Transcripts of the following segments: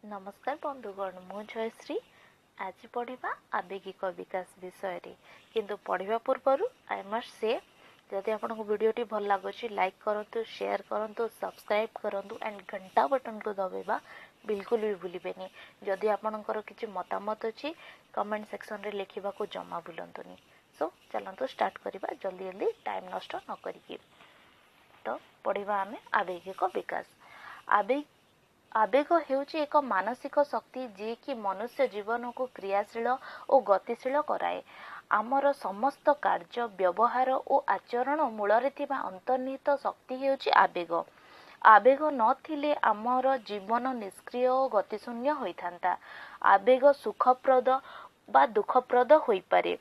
ନମସ୍କାର ବନ୍ଧୁଗଣ, ମୁଁ ଜୟଶ୍ରୀ। ଆଜି ପଢ଼ିବା ଆବେଗିକ ବିକାଶ ବିଷୟରେ। କିନ୍ତୁ ପଢ଼ିବା ପୂର୍ବରୁ I ମଷ୍ଟ ସେ, ଯଦି ଆପଣଙ୍କୁ ଭିଡ଼ିଓଟି ଭଲ ଲାଗୁଛି, ଲାଇକ୍ କରନ୍ତୁ, ସେୟାର କରନ୍ତୁ, ସବସ୍କ୍ରାଇବ୍ କରନ୍ତୁ ଆଣ୍ଡ ଘଣ୍ଟା ବଟନକୁ ଦବାଇବା ବିଲକୁଲ ବି ଭୁଲିବେନି। ଯଦି ଆପଣଙ୍କର କିଛି ମତାମତ ଅଛି, କମେଣ୍ଟ ସେକ୍ସନରେ ଲେଖିବାକୁ ଜମା ଭୁଲନ୍ତୁନି। ସୋ ଚାଲନ୍ତୁ ଷ୍ଟାର୍ଟ କରିବା ଜଲ୍ଦି ଜଲ୍ଦି, ଟାଇମ୍ ନଷ୍ଟ ନ କରିକି। ତ ପଢ଼ିବା ଆମେ ଆବେଗିକ ବିକାଶ। ଆବେଗ ହେଉଛି ଏକ ମାନସିକ ଶକ୍ତି, ଯିଏକି ମନୁଷ୍ୟ ଜୀବନକୁ କ୍ରିୟାଶୀଳ ଓ ଗତିଶୀଳ କରାଏ। ଆମର ସମସ୍ତ କାର୍ଯ୍ୟ, ବ୍ୟବହାର ଓ ଆଚରଣ ମୂଳରେ ଥିବା ଅନ୍ତର୍ନିହିତ ଶକ୍ତି ହେଉଛି ଆବେଗ। ଆବେଗ ନଥିଲେ ଆମର ଜୀବନ ନିଷ୍କ୍ରିୟ ଓ ଗତିଶୂନ୍ୟ ହୋଇଥାନ୍ତା। ଆବେଗ ସୁଖପ୍ରଦ ବା ଦୁଃଖପ୍ରଦ ହୋଇପାରେ।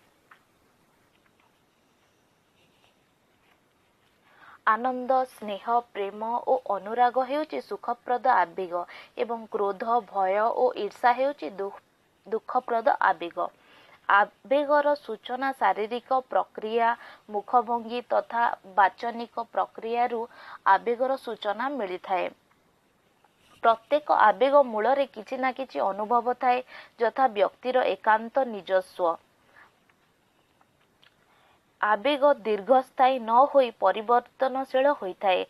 ଆନନ୍ଦ, ସ୍ନେହ, ପ୍ରେମ ଓ ଅନୁରାଗ ହେଉଛି ସୁଖପ୍ରଦ ଆବେଗ ଏବଂ କ୍ରୋଧ, ଭୟ ଓ ଈର୍ଷା ହେଉଛି ଦୁଃଖପ୍ରଦ ଆବେଗ। ଆବେଗର ସୂଚନା ଶାରୀରିକ ପ୍ରକ୍ରିୟା, ମୁଖଭଙ୍ଗୀ ତଥା ବାଚନିକ ପ୍ରକ୍ରିୟାରୁ ଆବେଗର ସୂଚନା ମିଳିଥାଏ। ପ୍ରତ୍ୟେକ ଆବେଗ ମୂଳରେ କିଛି ନା କିଛି ଅନୁଭବ ଥାଏ, ଯଥା ବ୍ୟକ୍ତିର ଏକାନ୍ତ ନିଜସ୍ୱ। ଆବେଗ ଦୀର୍ଘସ୍ଥାୟୀ ନ ହୋଇ ପରିବର୍ତ୍ତନଶୀଳ ହୋଇଥାଏ।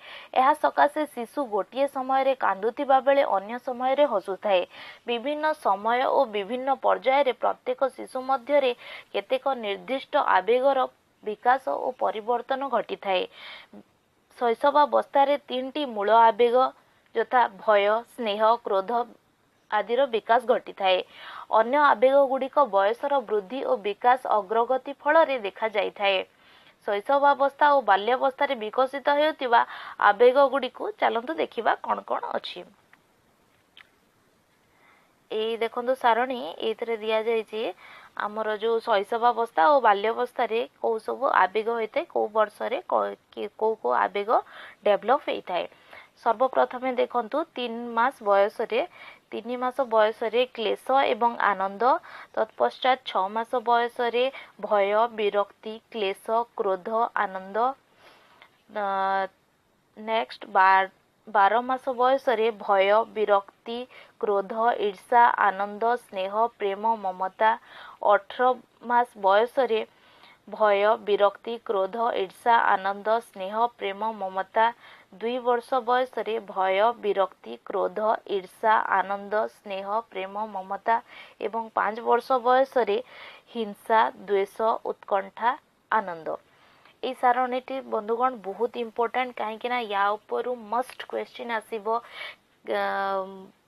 ଏହା ସକାଶେ ଶିଶୁ ଗୋଟିଏ ସମୟରେ କାନ୍ଦୁଥିବା ବେଳେ ଅନ୍ୟ ସମୟରେ ହସୁଥାଏ। ବିଭିନ୍ନ ସମୟ ଓ ବିଭିନ୍ନ ପର୍ଯ୍ୟାୟରେ ପ୍ରତ୍ୟେକ ଶିଶୁ ମଧ୍ୟରେ କେତେକ ନିର୍ଦ୍ଦିଷ୍ଟ ଆବେଗର ବିକାଶ ଓ ପରିବର୍ତ୍ତନ ଘଟିଥାଏ। ଶୈଶବାବସ୍ଥାରେ ତିନିଟି ମୂଳ ଆବେଗ ଯଥା ଭୟ, ସ୍ନେହ, କ୍ରୋଧ ଆଦିର ବିକାଶ ଘଟିଥାଏ। ଅନ୍ୟ ଆବେଗ ଗୁଡ଼ିକ ବୟସର ବୃଦ୍ଧି ଓ ବିକାଶ ଅଗ୍ରଗତି ଫଳରେ ଦେଖାଯାଇଥାଏ। ଶୈଶବାବସ୍ଥା ଓ ବାଲ୍ୟାବସ୍ଥାରେ ବିକଶିତ ହେଉଥିବା ଆବେଗ ଗୁଡ଼ିକୁ ଚାଲନ୍ତୁ ଦେଖିବା କ'ଣ କ'ଣ ଅଛି। ଏଇ ଦେଖନ୍ତୁ ସାରଣୀ, ଏଇଥିରେ ଦିଆଯାଇଛି ଆମର ଯେଉଁ ଶୈଶବାବସ୍ଥା ଓ ବାଲ୍ୟାବସ୍ଥାରେ କେଉଁ ସବୁ ଆବେଗ ହୋଇଥାଏ, କେଉଁ ବର୍ଷରେ କେଉଁ କେଉଁ ଆବେଗ ଡେଭଲପ୍ ହେଇଥାଏ। ସର୍ବପ୍ରଥମେ ଦେଖନ୍ତୁ, 3 ମାସ ବୟସରେ, 3 ମାସ ବୟସରେ କ୍ଲେଶ ଏବଂ ଆନନ୍ଦ। ତତ୍ପଶ୍ଚାତ 6 ମାସ ବୟସରେ ଭୟ, ବିରକ୍ତି, କ୍ଲେଶ, କ୍ରୋଧ, ଆନନ୍ଦ। ନେକ୍ସଟ 12 ମାସ ବୟସରେ ଭୟ, ବିରକ୍ତି, କ୍ରୋଧ, ଈର୍ଷା, ଆନନ୍ଦ, ସ୍ନେହ, ପ୍ରେମ, ମମତା। 18 ମାସ ବୟସରେ ଭୟ, ବିରକ୍ତି, କ୍ରୋଧ, ଈର୍ଷା, ଆନନ୍ଦ, ସ୍ନେହ, ପ୍ରେମ, ମମତା। 2 ବର୍ଷ ବୟସରେ ଭୟ, ବିରକ୍ତି, କ୍ରୋଧ, ଈର୍ଷା, ଆନନ୍ଦ, ସ୍ନେହ, ପ୍ରେମ, ମମତା ଏବଂ 5 ବର୍ଷ ବୟସରେ ହିଂସା, ଦ୍ୱେଷ, ଉତ୍କଣ୍ଠା, ଆନନ୍ଦ। ଏଇ ସାରଣୀଟି ବନ୍ଧୁଗଣ ବହୁତ ଇମ୍ପୋର୍ଟାଣ୍ଟ, କାହିଁକି ନା ୟା ଉପରୁ ମଷ୍ଟ କ୍ୱେଶ୍ଚିନ୍ ଆସିବ।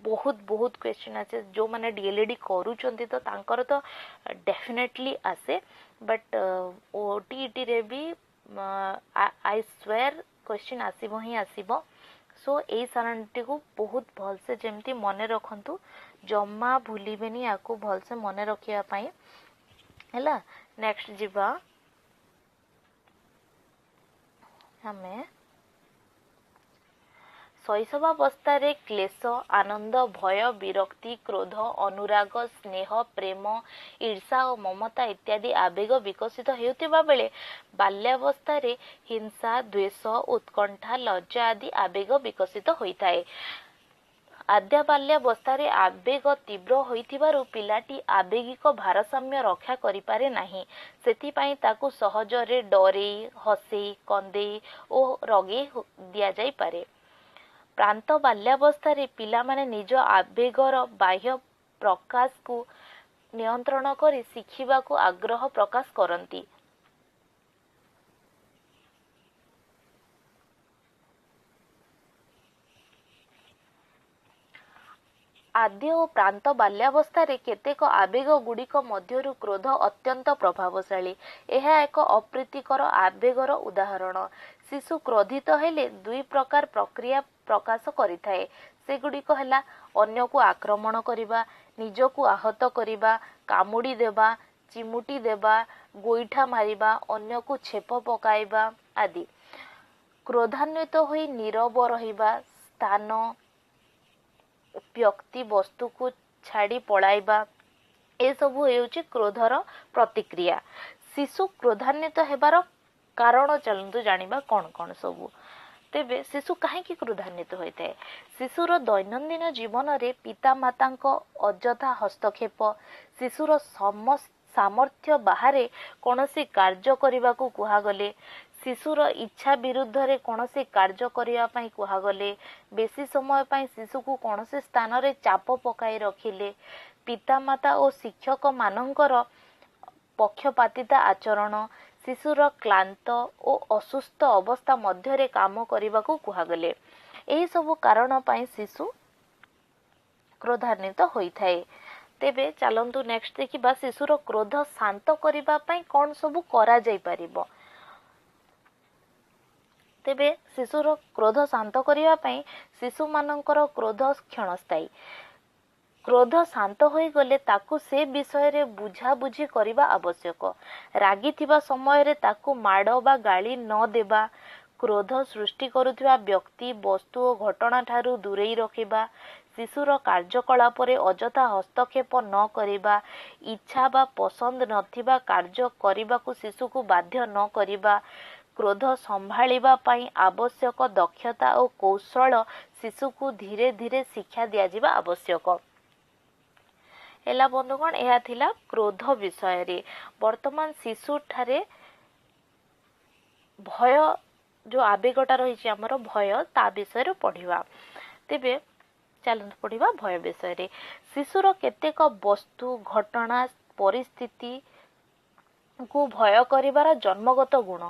ବହୁତ ବହୁତ କ୍ୱେଶ୍ଚିନ୍ ଆସେ। ଯେଉଁମାନେ ଡି ଏଲ୍ ଇ ଡ଼ି କରୁଛନ୍ତି ତ ତାଙ୍କର ତ ଡେଫିନେଟଲି ଆସେ, ବଟ୍ ଓ ଟି ଇ ଟିରେ ବି I swear question ଆସିବ ହିଁ ଆସିବ। ସୋ ଏଇ ସାରଣୀଟିକୁ ବହୁତ ଭଲସେ ଯେମିତି ମନେ ରଖନ୍ତୁ, ଜମା ଭୁଲିବେନି ୟାକୁ ଭଲସେ ମନେ ରଖିବା ପାଇଁ, ହେଲା। ନେକ୍ସଟ ଯିବା ଆମେ। ଶୈଶବାବସ୍ଥାରେ କ୍ଲେଶ, ଆନନ୍ଦ, ଭୟ, ବିରକ୍ତି, କ୍ରୋଧ, ଅନୁରାଗ, ସ୍ନେହ, ପ୍ରେମ, ଈର୍ଷା ଓ ମମତା ଇତ୍ୟାଦି ଆବେଗ ବିକଶିତ ହେଉଥିବା ବେଳେ ବାଲ୍ୟାବସ୍ଥାରେ ହିଂସା, ଦ୍ୱେଷ, ଉତ୍କଣ୍ଠା, ଲଜ୍ଜା ଆଦି ଆବେଗ ବିକଶିତ ହୋଇଥାଏ। ଆଦ୍ୟ ବାଲ୍ୟାବସ୍ଥାରେ ଆବେଗ ତୀବ୍ର ହୋଇଥିବାରୁ ପିଲାଟି ଆବେଗିକ ଭାରସାମ୍ୟ ରକ୍ଷା କରିପାରେ ନାହିଁ। ସେଥିପାଇଁ ତାକୁ ସହଜରେ ଡରେଇ, ହସେଇ, କନ୍ଦେଇ ଓ ରଗେଇ ଦିଆଯାଇପାରେ। ପ୍ରାନ୍ତ ବାଲ୍ୟାବସ୍ଥାରେ ପିଲାମାନେ ନିଜ ଆବେଗର ବାହ୍ୟ ପ୍ରକାଶକୁ ନିୟନ୍ତ୍ରଣ କରି ଶିଖିବାକୁ ଆଗ୍ରହ ପ୍ରକାଶ କରନ୍ତି। ଆଦ୍ୟ ଓ ପ୍ରାନ୍ତ ବାଲ୍ୟାବସ୍ଥାରେ କେତେକ ଆବେଗ ଗୁଡ଼ିକ ମଧ୍ୟରୁ କ୍ରୋଧ ଅତ୍ୟନ୍ତ ପ୍ରଭାବଶାଳୀ। ଏହା ଏକ ଅପ୍ରୀତିକର ଆବେଗର ଉଦାହରଣ। ଶିଶୁ କ୍ରୋଧିତ ହେଲେ ଦୁଇ ପ୍ରକାର ପ୍ରକ୍ରିୟା ପ୍ରକାଶ କରିଥାଏ। ସେଗୁଡ଼ିକ ହେଲା ଅନ୍ୟକୁ ଆକ୍ରମଣ କରିବା, ନିଜକୁ ଆହତ କରିବା, କାମୁଡ଼ି ଦେବା, ଚିମୁଟି ଦେବା, ଗୋଇଠା ମାରିବା, ଅନ୍ୟକୁ ଛେପ ପକାଇବା ଆଦି। କ୍ରୋଧାନ୍ୱିତ ହୋଇ ନୀରବ ରହିବା, ସ୍ଥାନ, ବ୍ୟକ୍ତି, ବସ୍ତୁକୁ ଛାଡ଼ି ପଳାଇବା, ଏସବୁ ହେଉଛି କ୍ରୋଧର ପ୍ରତିକ୍ରିୟା। ଶିଶୁ କ୍ରୋଧାନ୍ୱିତ ହେବାର କାରଣ ଚାଲନ୍ତୁ ଜାଣିବା କ'ଣ କ'ଣ ସବୁ। ତେବେ ଶିଶୁ କାହିଁକି କ୍ରୋଧାନ୍ୱିତ ହୋଇଥାଏ? ଶିଶୁର ଦୈନନ୍ଦିନ ଜୀବନରେ ପିତାମାତାଙ୍କ ଅଯଥା ହସ୍ତକ୍ଷେପ, ଶିଶୁର ସାମର୍ଥ୍ୟ ବାହାରେ କୌଣସି କାର୍ଯ୍ୟ କରିବାକୁ କୁହାଗଲେ, ଶିଶୁର ଇଚ୍ଛା ବିରୁଦ୍ଧରେ କୌଣସି କାର୍ଯ୍ୟ କରିବା ପାଇଁ କୁହାଗଲେ, ବେଶୀ ସମୟ ପାଇଁ ଶିଶୁକୁ କୌଣସି ସ୍ଥାନରେ ଚାପ ପକାଇ ରଖିଲେ, ପିତାମାତା ଓ ଶିକ୍ଷକମାନଙ୍କର ପକ୍ଷପାତିତା ଆଚରଣ, ଶିଶୁର କ୍ଳାନ୍ତ ଓ ଅସୁସ୍ଥ ଅବସ୍ଥା ମଧ୍ୟରେ କାମ କରିବାକୁ କୁହାଗଲେ, ଏହିସବୁ କାରଣ ପାଇଁ ଶିଶୁ କ୍ରୋଧାନ୍ୱିତ ହୋଇଥାଏ। ତେବେ ଚାଲନ୍ତୁ ନେକ୍ସଟ ଦେଖିବା ଶିଶୁର କ୍ରୋଧ ଶାନ୍ତ କରିବା ପାଇଁ କ'ଣ ସବୁ କରାଯାଇପାରିବ। ତେବେ ଶିଶୁର କ୍ରୋଧ ଶାନ୍ତ କରିବା ପାଇଁ, ଶିଶୁମାନଙ୍କର କ୍ରୋଧ କ୍ଷଣସ୍ଥାୟୀ। କ୍ରୋଧ ଶାନ୍ତ ହୋଇଗଲେ ତାକୁ ସେ ବିଷୟରେ ବୁଝାବୁଝି କରିବା ଆବଶ୍ୟକ। ରାଗିଥିବା ସମୟରେ ତାକୁ ମାଡ଼ ବା ଗାଳି ନ ଦେବା, କ୍ରୋଧ ସୃଷ୍ଟି କରୁଥିବା ବ୍ୟକ୍ତି, ବସ୍ତୁ ଓ ଘଟଣା ଠାରୁ ଦୂରେଇ ରଖିବା, ଶିଶୁର କାର୍ଯ୍ୟକଳାପରେ ଅଯଥା ହସ୍ତକ୍ଷେପ ନ କରିବା, ଇଚ୍ଛା ବା ପସନ୍ଦ ନଥିବା କାର୍ଯ୍ୟ କରିବାକୁ ଶିଶୁକୁ ବାଧ୍ୟ ନ କରିବା, କ୍ରୋଧ ସମ୍ଭାଳିବା ପାଇଁ ଆବଶ୍ୟକ ଦକ୍ଷତା ଓ କୌଶଳ ଶିଶୁକୁ ଧୀରେ ଧୀରେ ଶିକ୍ଷା ଦିଆଯିବା ଆବଶ୍ୟକ। ହେଲା ବନ୍ଧୁଗଣ, ଏହା ଥିଲା କ୍ରୋଧ ବିଷୟରେ। ବର୍ତ୍ତମାନ ଶିଶୁଠାରେ ଭୟ, ଯେଉଁ ଆବେଗଟା ରହିଛି ଆମର ଭୟ, ତା ବିଷୟରେ ପଢ଼ିବା। ତେବେ ଚାଲନ୍ତୁ ପଢ଼ିବା ଭୟ ବିଷୟରେ। ଶିଶୁର କେତେକ ବସ୍ତୁ, ଘଟଣା, ପରିସ୍ଥିତି କୁ ଭୟ କରିବାର ଜନ୍ମଗତ ଗୁଣ।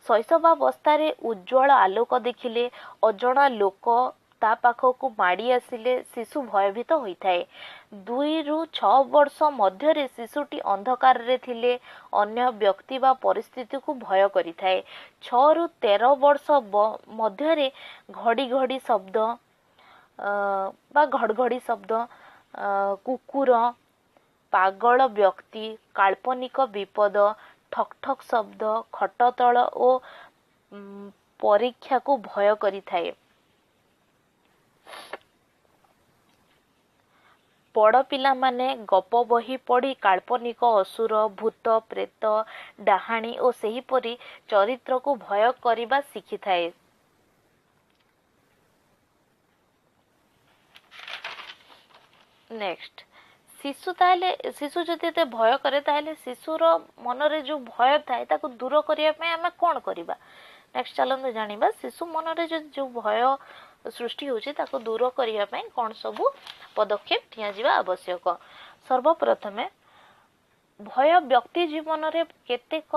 ଶୈଶବାବସ୍ଥାରେ ଉଜ୍ଜ୍ୱଳ ଆଲୋକ ଦେଖିଲେ, ଅଜଣା ଲୋକ ତା ପାଖକୁ ମାଡ଼ି ଆସିଲେ ଶିଶୁ ଭୟଭୀତ ହୋଇଥାଏ। 2ରୁ 6 ବର୍ଷ ମଧ୍ୟରେ ଶିଶୁଟି ଅନ୍ଧକାରରେ ଥିଲେ ଅନ୍ୟ ବ୍ୟକ୍ତି ବା ପରିସ୍ଥିତିକୁ ଭୟ କରିଥାଏ। 6ରୁ 13 ବର୍ଷ ମଧ୍ୟରେ ଘଡ଼ି ଘଡ଼ି ଶବ୍ଦ ବା ଘଡ଼ଘଡ଼ି ଶବ୍ଦ, କୁକୁର, ପାଗଳ ବ୍ୟକ୍ତି, କାଳ୍ପନିକ ବିପଦ, ଠକ୍ ଠକ୍ ଶବ୍ଦ, ଖଟ ତଳ ଓ ପରୀକ୍ଷାକୁ ଭୟ କରିଥାଏ। ବଡ଼ ପିଲାମାନେ ଗପ ବହି ପଢ଼ି କାଳ୍ପନିକ ଅସୁର, ଭୂତ, ପ୍ରେତ, ଡାହାଣୀ ଓ ସେହିପରି ଚରିତ୍ରକୁ ଭୟ କରିବା ଶିଖିଥାଏ। ନେକ୍ସଟ, ଶିଶୁ ତାହେଲେ ଶିଶୁ ଯଦି ଏତେ ଭୟ କରେ, ତାହେଲେ ଶିଶୁର ମନରେ ଯେଉଁ ଭୟ ଥାଏ ତାକୁ ଦୂର କରିବା ପାଇଁ ଆମେ କ'ଣ କରିବା? ନେକ୍ସଟ ଚାଲନ୍ତୁ ଜାଣିବା ଶିଶୁ ମନରେ ଯଦି ଯେଉଁ ଭୟ ସୃଷ୍ଟି ହେଉଛି ତାକୁ ଦୂର କରିବା ପାଇଁ କ'ଣ ସବୁ ପଦକ୍ଷେପ ନିଆଯିବା ଆବଶ୍ୟକ। ସର୍ବପ୍ରଥମେ ଭୟ ବ୍ୟକ୍ତି ଜୀବନରେ କେତେକ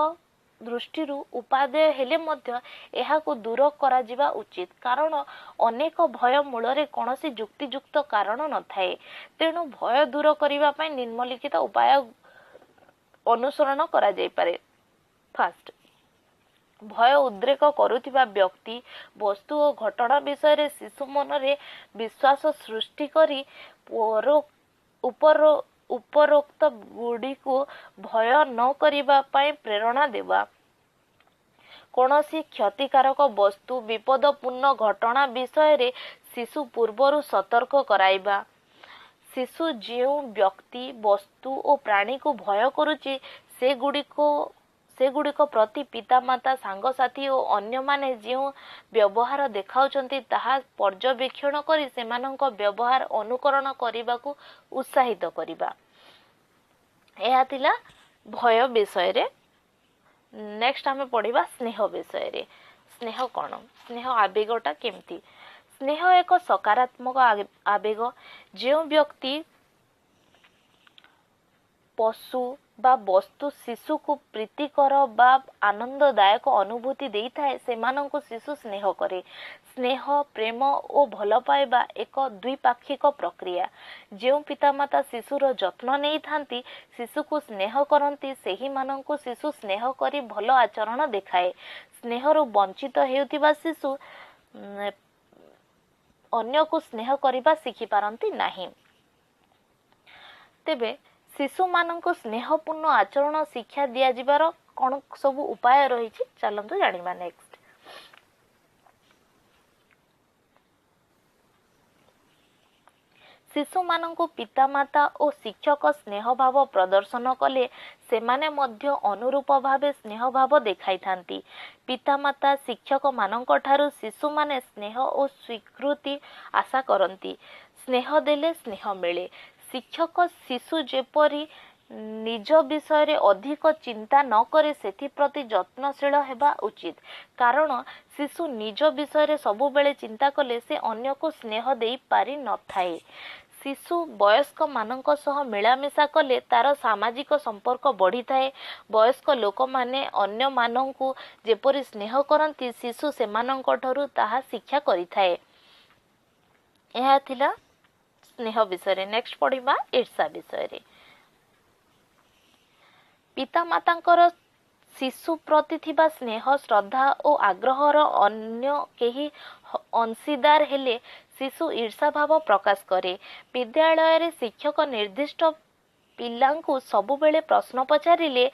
ଦୃଷ୍ଟିରୁ ଉପାଦେୟ ହେଲେ ମଧ୍ୟ ଏହାକୁ ଦୂର କରାଯିବା ଉଚିତ, କାରଣ ଅନେକ ଭୟ ମୂଳରେ କୌଣସି ଯୁକ୍ତିଯୁକ୍ତ କାରଣ ନଥାଏ। ତେଣୁ ଭୟ ଦୂର କରିବା ପାଇଁ ନିମ୍ନଲିଖିତ ଉପାୟ ଅନୁସରଣ କରାଯାଇପାରେ। ଫାଷ୍ଟ, ଭୟ ଉଦ୍ରେକ କରୁଥିବା ବ୍ୟକ୍ତି, ବସ୍ତୁ ଓ ଘଟଣା ବିଷୟରେ ଶିଶୁ ମନରେ ବିଶ୍ୱାସ ସୃଷ୍ଟି କରି ଉପରୋକ୍ତ ଗୁଡ଼ିକୁ ଭୟ ନ କରିବା ପାଇଁ ପ୍ରେରଣା ଦେବା। କୌଣସି କ୍ଷତିକାରକ ବସ୍ତୁ, ବିପଦପୂର୍ଣ୍ଣ ଘଟଣା ବିଷୟରେ ଶିଶୁ ପୂର୍ବରୁ ସତର୍କ କରାଇବା। ଶିଶୁ ଯେଉଁ ବ୍ୟକ୍ତି, ବସ୍ତୁ ଓ ପ୍ରାଣୀକୁ ଭୟ କରୁଛି ସେଗୁଡ଼ିକ ପ୍ରତି ପିତାମାତା, ସାଙ୍ଗସାଥୀ ଓ ଅନ୍ୟମାନେ ଯେଉଁ ବ୍ୟବହାର ଦେଖାଉଛନ୍ତି ତାହା ପର୍ଯ୍ୟବେକ୍ଷଣ କରି ସେମାନଙ୍କ ବ୍ୟବହାର ଅନୁକରଣ କରିବାକୁ ଉତ୍ସାହିତ କରିବା। ଏହା ଥିଲା ଭୟ ବିଷୟରେ। ନେକ୍ସଟ ଆମେ ପଢ଼ିବା ସ୍ନେହ ବିଷୟରେ। ସ୍ନେହ କ'ଣ? ସ୍ନେହ ଆବେଗଟା କେମିତି? ସ୍ନେହ ଏକ ସକାରାତ୍ମକ ଆବେଗ। ଯେଉଁ ବ୍ୟକ୍ତି, ପଶୁ ବା ବସ୍ତୁ ଶିଶୁକୁ ପ୍ରୀତିକର ବା ଆନନ୍ଦଦାୟକ ଅନୁଭୂତି ଦେଇଥାଏ, ସେମାନଙ୍କୁ ଶିଶୁ ସ୍ନେହ କରେ। ସ୍ନେହ, ପ୍ରେମ ଓ ଭଲ ପାଇବା ଏକ ଦ୍ୱିପାକ୍ଷିକ ପ୍ରକ୍ରିୟା। ଯେଉଁ ପିତାମାତା ଶିଶୁର ଯତ୍ନ ନେଇଥାନ୍ତି, ଶିଶୁକୁ ସ୍ନେହ କରନ୍ତି, ସେହିମାନଙ୍କୁ ଶିଶୁ ସ୍ନେହ କରି ଭଲ ଆଚରଣ ଦେଖାଏ। ସ୍ନେହରୁ ବଞ୍ଚିତ ହେଉଥିବା ଶିଶୁ ଅନ୍ୟକୁ ସ୍ନେହ କରିବା ଶିଖିପାରନ୍ତି ନାହିଁ। ତେବେ ଶିଶୁମାନଙ୍କୁ ସ୍ନେହପୂର୍ଣ୍ଣ ଆଚରଣ ଶିକ୍ଷା ଦିଆଯିବାର କ'ଣ ସବୁ ଉପାୟ ରହିଛି ଚାଲନ୍ତୁ ଜାଣିବା। ନେକ୍ସଟ, ଶିଶୁମାନଙ୍କୁ ପିତାମାତା ଓ ଶିକ୍ଷକ ସ୍ନେହଭାବ ପ୍ରଦର୍ଶନ କଲେ ସେମାନେ ମଧ୍ୟ ଅନୁରୂପ ଭାବେ ସ୍ନେହଭାବ ଦେଖାଇଥାନ୍ତି। ପିତାମାତା, ଶିକ୍ଷକମାନଙ୍କ ଠାରୁ ଶିଶୁମାନେ ସ୍ନେହ ଓ ସ୍ୱୀକୃତି ଆଶା କରନ୍ତି। ସ୍ନେହ ଦେଲେ ସ୍ନେହ ମିଳେ। ଶିକ୍ଷକ ଶିଶୁ ଯେପରି ନିଜ ବିଷୟରେ ଅଧିକ ଚିନ୍ତା ନ କରେ, ସେଥିପ୍ରତି ଯତ୍ନଶୀଳ ହେବା ଉଚିତ। କାରଣ ଶିଶୁ ନିଜ ବିଷୟରେ ସବୁବେଳେ ଚିନ୍ତା କଲେ ସେ ଅନ୍ୟକୁ ସ୍ନେହ ଦେଇପାରିନଥାଏ। ଶିଶୁ ବୟସ୍କମାନଙ୍କ ସହ ମିଳାମିଶା କଲେ ତାର ସାମାଜିକ ସମ୍ପର୍କ ବଢ଼ିଥାଏ। ବୟସ୍କ ଲୋକମାନେ ଅନ୍ୟମାନଙ୍କୁ ଯେପରି ସ୍ନେହ କରନ୍ତି, ଶିଶୁ ସେମାନଙ୍କଠାରୁ ତାହା ଶିକ୍ଷା କରିଥାଏ। ଏହା ଥିଲା ସ୍ନେହ ବିଷୟରେ। ନେକ୍ସଟ ପଢ଼ିବା ଈର୍ଷା ବିଷୟରେ। ପିତାମାତାଙ୍କର ଶିଶୁ ପ୍ରତି ଥିବା ସ୍ନେହ, ଶ୍ରଦ୍ଧା ଓ ଆଗ୍ରହର ଅନ୍ୟ କେହି ଅଂଶୀଦାର ହେଲେ ଶିଶୁ ଈର୍ଷା ଭାବ ପ୍ରକାଶ କରେ। ବିଦ୍ୟାଳୟରେ ଶିକ୍ଷକ ନିର୍ଦ୍ଦିଷ୍ଟ ପିଲାଙ୍କୁ ସବୁବେଳେ ପ୍ରଶ୍ନ ପଚାରିଲେ,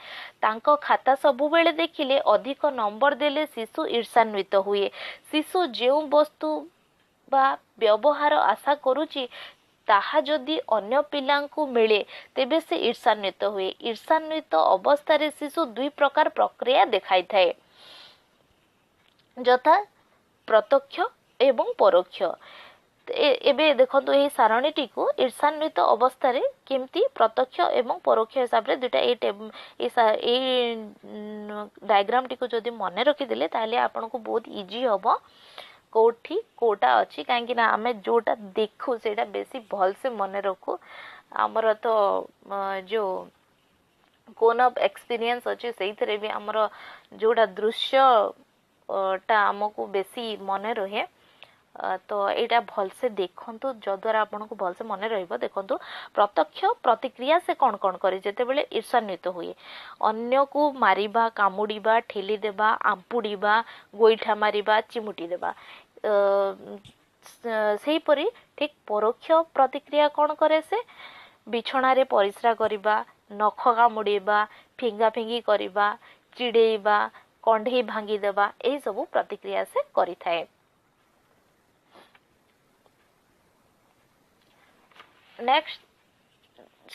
ତାଙ୍କ ଖାତା ସବୁବେଳେ ଦେଖିଲେ, ଅଧିକ ନମ୍ବର ଦେଲେ ଶିଶୁ ଈର୍ଷାନ୍ୱିତ ହୁଏ। ଶିଶୁ ଯେଉଁ ବସ୍ତୁ ବା ବ୍ୟବହାର ଆଶା କରୁଛି, ତାହା ଯଦି ଅନ୍ୟ ପିଲାଙ୍କୁ ମିଳେ, ତେବେ ସେ ଈର୍ଷାନ୍ୱିତ ହୁଏ। ଈର୍ଷାନ୍ୱିତ ଅବସ୍ଥାରେ ଶିଶୁ ଦୁଇ ପ୍ରକାର ପ୍ରକ୍ରିୟା ଦେଖାଇଥାଏ, ଯଥା ପ୍ରତ୍ୟକ୍ଷ ଏବଂ ପରୋକ୍ଷ। ଏବେ ଦେଖନ୍ତୁ ଏହି ସାରଣୀଟିକୁ, ଈର୍ଷାନ୍ୱିତ ଅବସ୍ଥାରେ କେମିତି ପ୍ରତ୍ୟକ୍ଷ ଏବଂ ପରୋକ୍ଷ ହିସାବରେ ଦୁଇଟା ଏଇ ଡାଇଗ୍ରାମଟିକୁ ଯଦି ମନେ ରଖିଦେଲେ, ତାହେଲେ ଆପଣଙ୍କୁ ବହୁତ ଇଜି ହେବ କେଉଁଠି କେଉଁଟା ଅଛି। କାହିଁକି ନା ଆମେ ଯେଉଁଟା ଦେଖୁ, ସେଇଟା ବେଶୀ ଭଲସେ ମନେ ରଖୁ। ଆମର ତ ଯେଉଁ କୋନ୍ ଅଫ୍ ଏକ୍ସପିରିଏନ୍ସ ଅଛି, ସେଇଥିରେ ବି ଆମର ଯେଉଁଟା ଦୃଶ୍ୟଟା ଆମକୁ ବେଶୀ ମନେ ରୁହେ। ତ ଏଇଟା ଭଲସେ ଦେଖନ୍ତୁ, ଯଦ୍ୱାରା ଆପଣଙ୍କୁ ଭଲସେ ମନେ ରହିବ। ଦେଖନ୍ତୁ, ପ୍ରତ୍ୟକ୍ଷ ପ୍ରତିକ୍ରିୟା ସେ କ'ଣ କ'ଣ କରେ ଯେତେବେଳେ ଈର୍ଷାନ୍ୱିତ ହୁଏ? ଅନ୍ୟକୁ ମାରିବା, କାମୁଡ଼ିବା, ଠେଲି ଦେବା, ଆମ୍ପୁଡ଼ିବା, ଗୋଇଠା ମାରିବା, ଚିମୁଟି ଦେବା। ସେହିପରି ଠିକ୍ ପରୋକ୍ଷ ପ୍ରତିକ୍ରିୟା କ'ଣ କରେ ସେ? ବିଛଣାରେ ପରିସ୍ରା କରିବା, ନଖ କାମୁଡ଼ିବା, ଫିଙ୍ଗା ଫିଙ୍ଗି କରିବା, ଚିଡ଼େଇବା, କଣ୍ଢେଇ ଭାଙ୍ଗିଦେବା, ଏହିସବୁ ପ୍ରତିକ୍ରିୟା ସେ କରିଥାଏ। ନେକ୍ସଟ,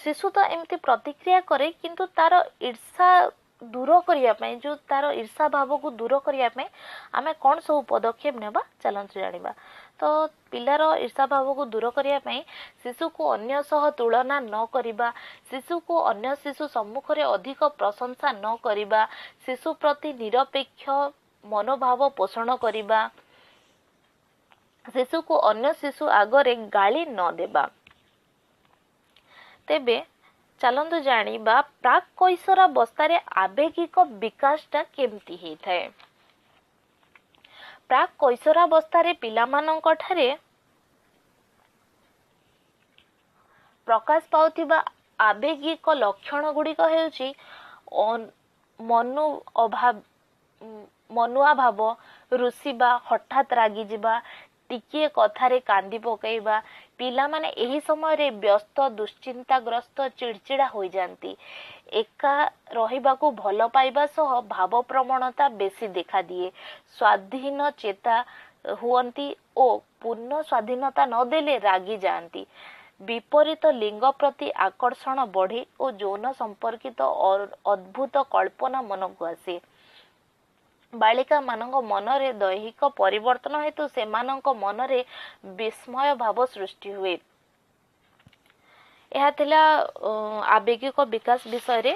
ଶିଶୁ ତ ଏମିତି ପ୍ରତିକ୍ରିୟା କରେ, କିନ୍ତୁ ତାର ଈର୍ଷା ଦୂର କରିବା ପାଇଁ, ଯେଉଁ ତାର ଈର୍ଷା ଭାବକୁ ଦୂର କରିବା ପାଇଁ ଆମେ କ'ଣ ସବୁ ପଦକ୍ଷେପ ନେବା, ଚାଲନ୍ତୁ ଜାଣିବା। ତ ପିଲାର ଈର୍ଷା ଭାବକୁ ଦୂର କରିବା ପାଇଁ ଶିଶୁକୁ ଅନ୍ୟ ସହ ତୁଳନା ନ କରିବା, ଶିଶୁକୁ ଅନ୍ୟ ଶିଶୁ ସମ୍ମୁଖରେ ଅଧିକ ପ୍ରଶଂସା ନ କରିବା, ଶିଶୁ ପ୍ରତି ନିରପେକ୍ଷ ମନୋଭାବ ପୋଷଣ କରିବା, ଶିଶୁକୁ ଅନ୍ୟ ଶିଶୁ ଆଗରେ ଗାଳି ନ ଦେବା। ତେବେ ଚାଲନ୍ତୁ ଜାଣିବା ପ୍ରାକ୍ କୈଶୋରାବସ୍ଥାରେ ଆବେଗିକ ବିକାଶଟା କେମିତି ହେଇଥାଏ। ପ୍ରାକ୍ କୈଶୋରାବସ୍ଥାରେ ପିଲାମାନଙ୍କ ଠାରେ ପ୍ରକାଶ ପାଉଥିବା ଆବେଗିକ ଲକ୍ଷଣ ଗୁଡ଼ିକ ହେଉଛି ମନୁ ଅଭାବ ମନୁଆ ଭାବ, ରୁଷିବା, ହଠାତ୍ ରାଗିଯିବା, ଟିକିଏ କଥାରେ କାନ୍ଦି ପକାଇବା। ପିଲାମାନେ ଏହି ସମୟରେ ବ୍ୟସ୍ତ, ଦୁଶ୍ଚିନ୍ତାଗ୍ରସ୍ତ, ଚିଡ଼ଚିଡ଼ା ହୋଇଯାଆନ୍ତି। ଏକା ରହିବାକୁ ଭଲ ପାଇବା ସହ ଭାବପ୍ରବଣତା ବେଶୀ ଦେଖାଦିଏ। ସ୍ୱାଧୀନ ଚେତା ହୁଅନ୍ତି ଓ ପୂର୍ଣ୍ଣ ସ୍ୱାଧୀନତା ନଦେଲେ ରାଗି ଯାଆନ୍ତି। ବିପରୀତ ଲିଙ୍ଗ ପ୍ରତି ଆକର୍ଷଣ ବଢ଼େ ଓ ଯୌନ ସମ୍ପର୍କିତ ଅଦ୍ଭୁତ କଳ୍ପନା ମନକୁ ଆସେ। ବାଳିକାମାନଙ୍କ ମନରେ ଦୈହିକ ପରିବର୍ତ୍ତନ ହେତୁ ସେମାନଙ୍କ ମନରେ ବିସ୍ମୟ ଭାବ ସୃଷ୍ଟି ହୁଏ। ଏହା ଥିଲା ଆବେଗିକ ବିକାଶ ବିଷୟରେ।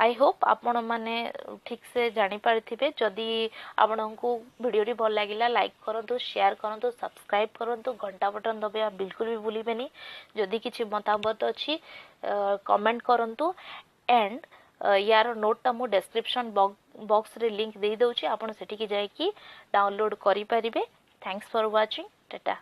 I Hope ଆପଣମାନେ ଠିକ୍ସେ ଜାଣିପାରିଥିବେ। ଯଦି ଆପଣଙ୍କୁ ଭିଡ଼ିଓଟି ଭଲ ଲାଗିଲା, ଲାଇକ୍ କରନ୍ତୁ, ସେୟାର କରନ୍ତୁ, ସବସ୍କ୍ରାଇବ୍ କରନ୍ତୁ, ଘଣ୍ଟା ବଟନ୍ ଦବାଇବା ବିଲକୁଲ ବି ଭୁଲିବେନି। ଯଦି କିଛି ମତାମତ ଅଛି, କମେଣ୍ଟ କରନ୍ତୁ। ଆଣ୍ଡ ୟାର ନୋଟ୍ଟା ମୁଁ ଡେସ୍କ୍ରିପସନ୍ ବକ୍ସରେ ଲିଙ୍କ୍ ଦେଇଦେଉଛି, ଆପଣ ସେଠିକି ଯାଇକି ଡାଉନଲୋଡ଼୍ କରିପାରିବେ। Thanks for watching, tata.